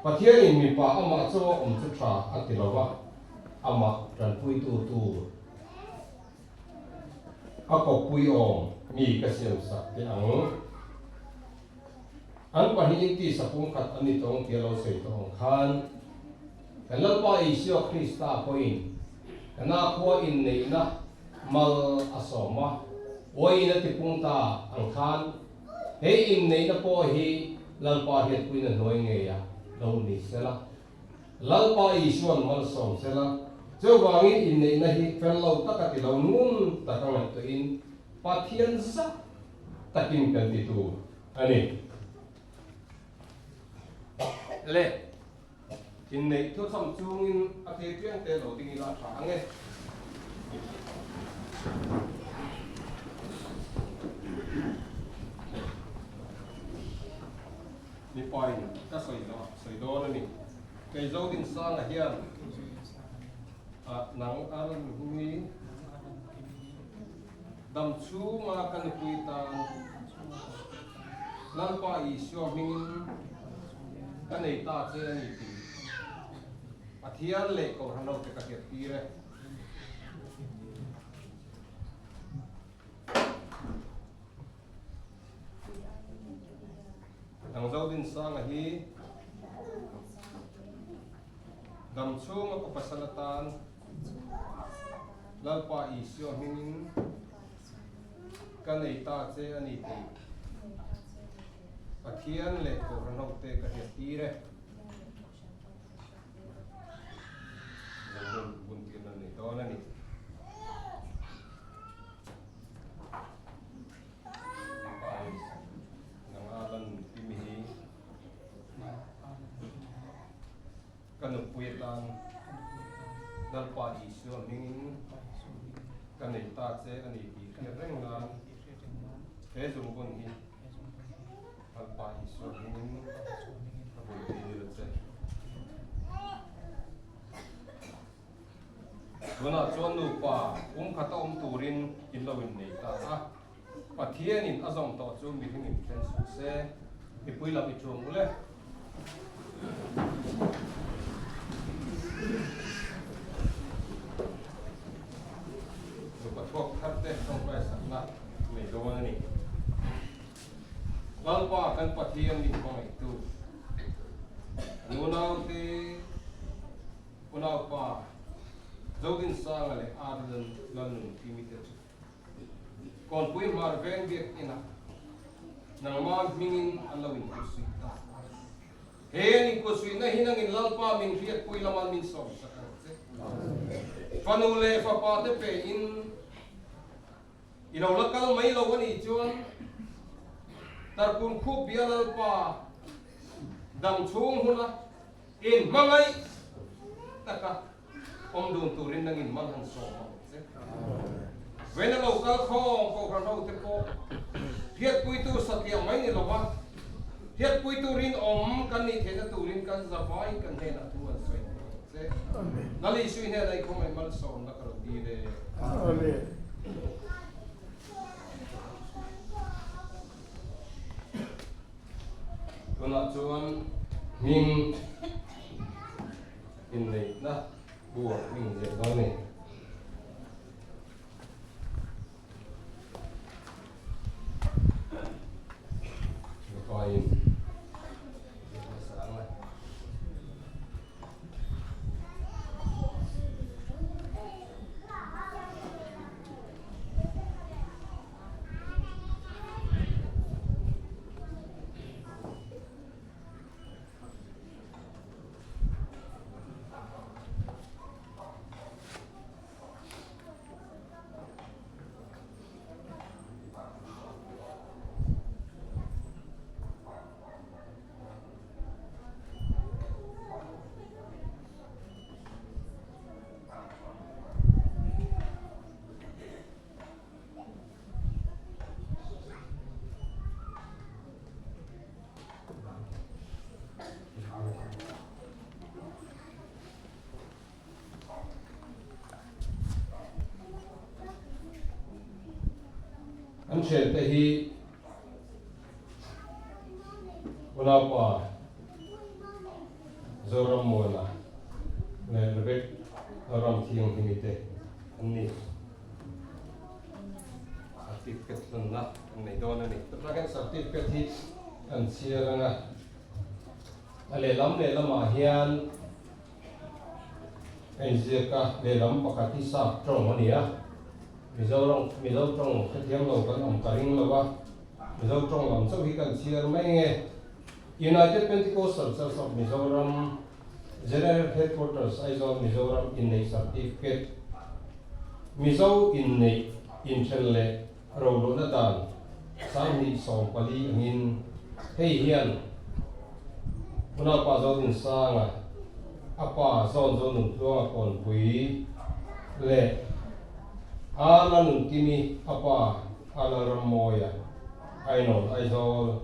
Pathianin mipa amah chaw a awm chu tha a ti lo va, amah tanpuitu tur a kawppui awm mi ka siamsak teh ang. An pahnihin tisa pumkhat an ni tawng tia lo sawi tawh ang khan, kan Lalpa Isua Krista pawhin Kana khua inneihna mal a sawm a, uaiin a tipung ta ang khan, he inneihna pawh hi Lalpa hriatpuina hnuai ngeia lo ni sela, Lalpa Isua'n mal sawm sela, chuvangin inneihna hi fel lo taka ti lo ngun taka ngaihtuahin Pathian zah takin kan ti tur a ni. Le, inneih thuchham chungin a thei piang te lo ding ila a tha ang e. Mipain ka sawi zawh sawi dawn a ni. Kei Zodinsanga hian nang a rawn hmui. Dam chhunga ka nupui tan Lalpa Isua hmingin ka nei ta che a ni tih Pathian leh Kohhran hote ka hriat tir e. Nang Zodinsanga hi dam chhunga ka pasal atan Lalpa Isua hmingin ka nei ta che a ni tih Pathian leh Kohhran hote ka hriat tir e. Zungbun bun tirna nei dawn a ni. Mipa in nanga lan timi hi Ka nupui atan Lalpa Isua hmingin ka nei ta che a ni tih hriat reng nan he zungbun hi Lalpa Isua hmingin ka buntir a che. Tunah chuan nupa pumkhata awm turin in lo innei ta a, Pathianin a zawm tawh chu mihringin then suh se, mipui lam i chuang ule. Nupa thuak thar te tawngtai sakna nei dawn a ni. Lalpa kan Pathian min hmangaihtu, kan unaute, unaupa Zodinsanga leh Arden Lalnunpimi te chu Kawnpui hmar veng biak inah nangmah hmingin an lo inkusuih ta. He an inkusuihna hi nangin Lalpa min hriatpui lama min sawm sak ang che. Fanu leh fapa te pe in i lo la kal mai lo a nih chuan Tarkun khup bia Lalpa dam chhung huna in hmangaih taka Awm dun turin nangin man han sawm ang che. Vena lo kal khawm Kohhran ho te pawh hriatpuitu satliah mai ni lova, hriatpuitu rinawm kan nih theihna turin kan zavai kan hnenah thu an sawi thei ang che. Lal Isui hnenah i khawngaih malsawmna ka rawn dil e. Amen. Tunah chuan hming Inneihna buah hming ziah dawn a ni. Mipain ziah hmasa ang a. An thiante hi unaupa. Zorammuana leh Rebek Ramthianghlimite te an ni. Certificate hlanna an nei dawn a ni. Tunah hian certificate hi kan chhiar ang a, a lehlam lehlamah hian a inziak a, lehlam pakhat hi sap tawng a ni a, Mizoram Mizo tawng hrethiam lo kan awm ka ring lo a, Mizo tawng lam chauh hi kan chhiar mai nge. United Pentecostal Church of Mizoram General Headquarters Aizawl Mizoram inneih certificate Mizo inneih inthen leh roluhna dan 2014 angin hei hian Unaupa Zodinsanga a pa Zawn Zonuntluanga Kawnpui leh A Lanunkimi a pa A Lalrammawia Ainawn Aizawl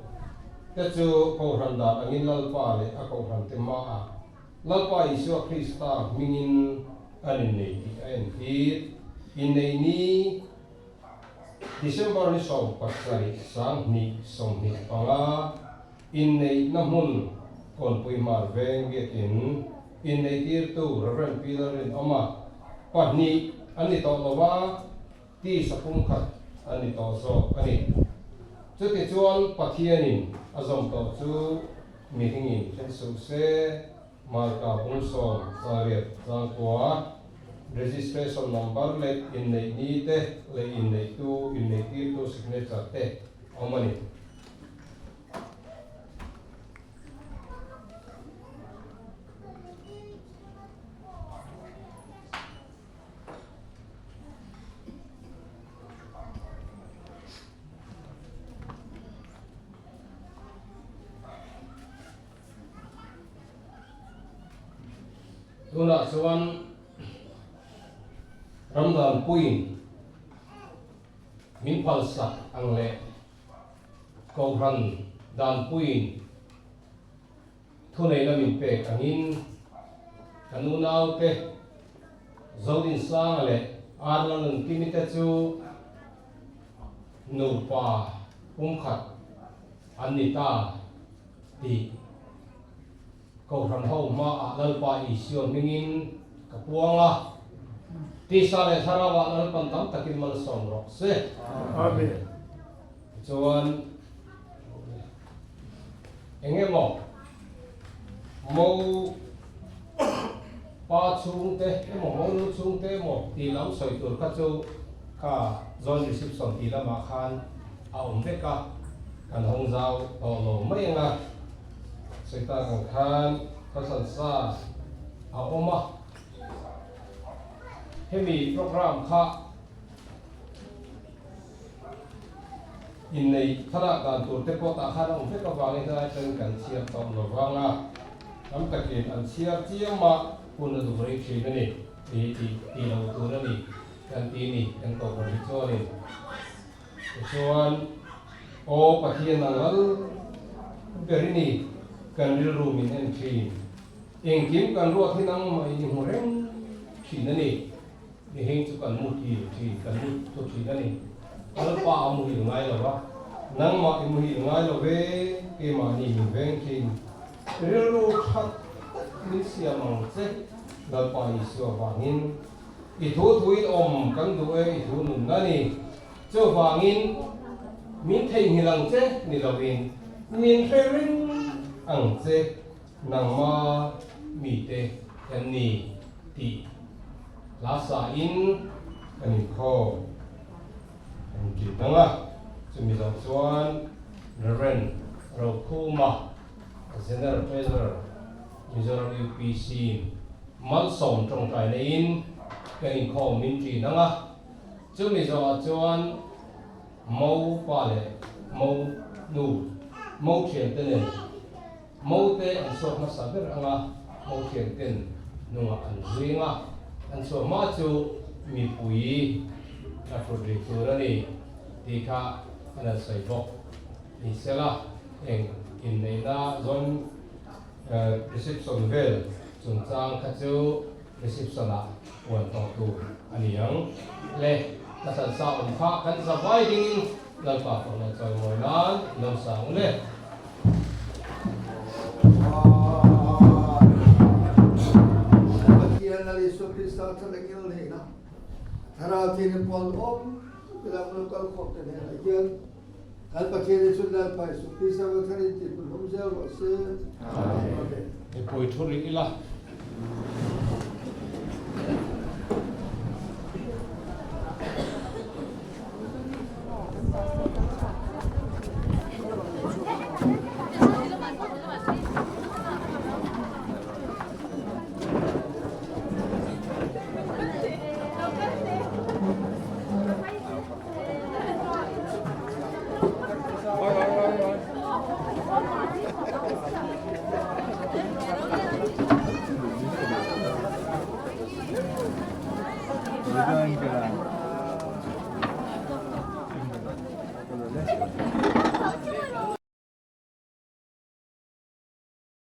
te chu Kohhran dan angin Lalpa leh a Kohhrante hmaah Lalpa Isua Krista hmingin an innei tih a entir. Innei ni December ni 17 2025 inneihna hmun Kawnpui Hmar Veng Biakin inneitirtu Rev. Pi Lalrinawma pahnih an ni tawh lo a, Tisa pumkhat a ni tawh zawk a ni. Chutichuan Pathianin a zawm tawh chu mihringin then suh se, Marka bung sawm changriat changkua, registration number leh inneih ni te leh inneihtu inneihtirtu signature te a awm a ni. Tunah chuan ramdan puiin min phalsak ang leh kohhran dan puiin Thuneihna min pek angin kan unaute Zodinsanga leh Arlanunkimi te chu nupa pumkhat an ni ta tih Kohhran ho hmaah Lalpa Isua hmingin ka puang a, tisa leh thlarauah Lalpan tam takin malsawm rawh se. Amen. Tichuan. Eng emaw mo pa chhungte emaw mo nu chhungte emaw tih lam sawi tur kha chu kha joint reception tih lamah khan a awm vek a, kan hawng zau tawh lo mai ang a, sawi tak ang khan thawthlan sa a awm a, hemi programme kha. Inneih thlalak dan tur te pawh tah khan a awm vek avangin helai chuan kan chhiar tawh lo vang a, tam takin an chhiar chiam a, hun a duh rei thin a ni, tih tih tih lo tur a ni kan ti ni kan kohhran hi chuanin. Tichuan, Aw Pathian ang lal ber i ni, kan rilru min en thin, engkim kan ruat hi nangmah in i hmu reng thin a ni. Mihring chu kan muhil thin, kan mu thu thin a ni. Lalpa a muhil ngai lo a, nangmah i muhil ngai lo ve, keimahni min veng thin. Rilru tha tak min siam ang che, Lalpa Isua vangin. I thu thuin awm kan duh e, i thu nunna ni. Chuvangin min theihnghilh ang che ni lovin, min hre ring ang che, nangma mite kan ni tih hla sa in kan inkhawm kan ṭin ang a, chumi zawh chuan Rev. Rokhuma, General Treasurer, Mizoram UPC in malsawm ṭawngṭai neiin kan inkhawm min ṭin ang a, chumi zawhah chuan Mo pa leh mo nu, mo ṭhiante nen Mo te an chhuak hmasa ber anga mo thian ten nungah an zing a, an chhuah hma chu mipui a hrut rih tur a ni tih kha an han sawi bawk. Ni sela eng inneihna zawn reception vel chungchang kha chu reception ah puan tawh tur a ni ang. Le ka sansa awm kha kan za vai dingin Lalpa fawhna chawimawi nan i lo sang le. Thlarau Thianghlim pawl awm ila kan lo kal khawm te hnenah hian kan Pathian hi chhun Lalpa Jesuh Krista va tharin tih hmun hlawm zel rawh se. Amen. Mipui thu rih ila.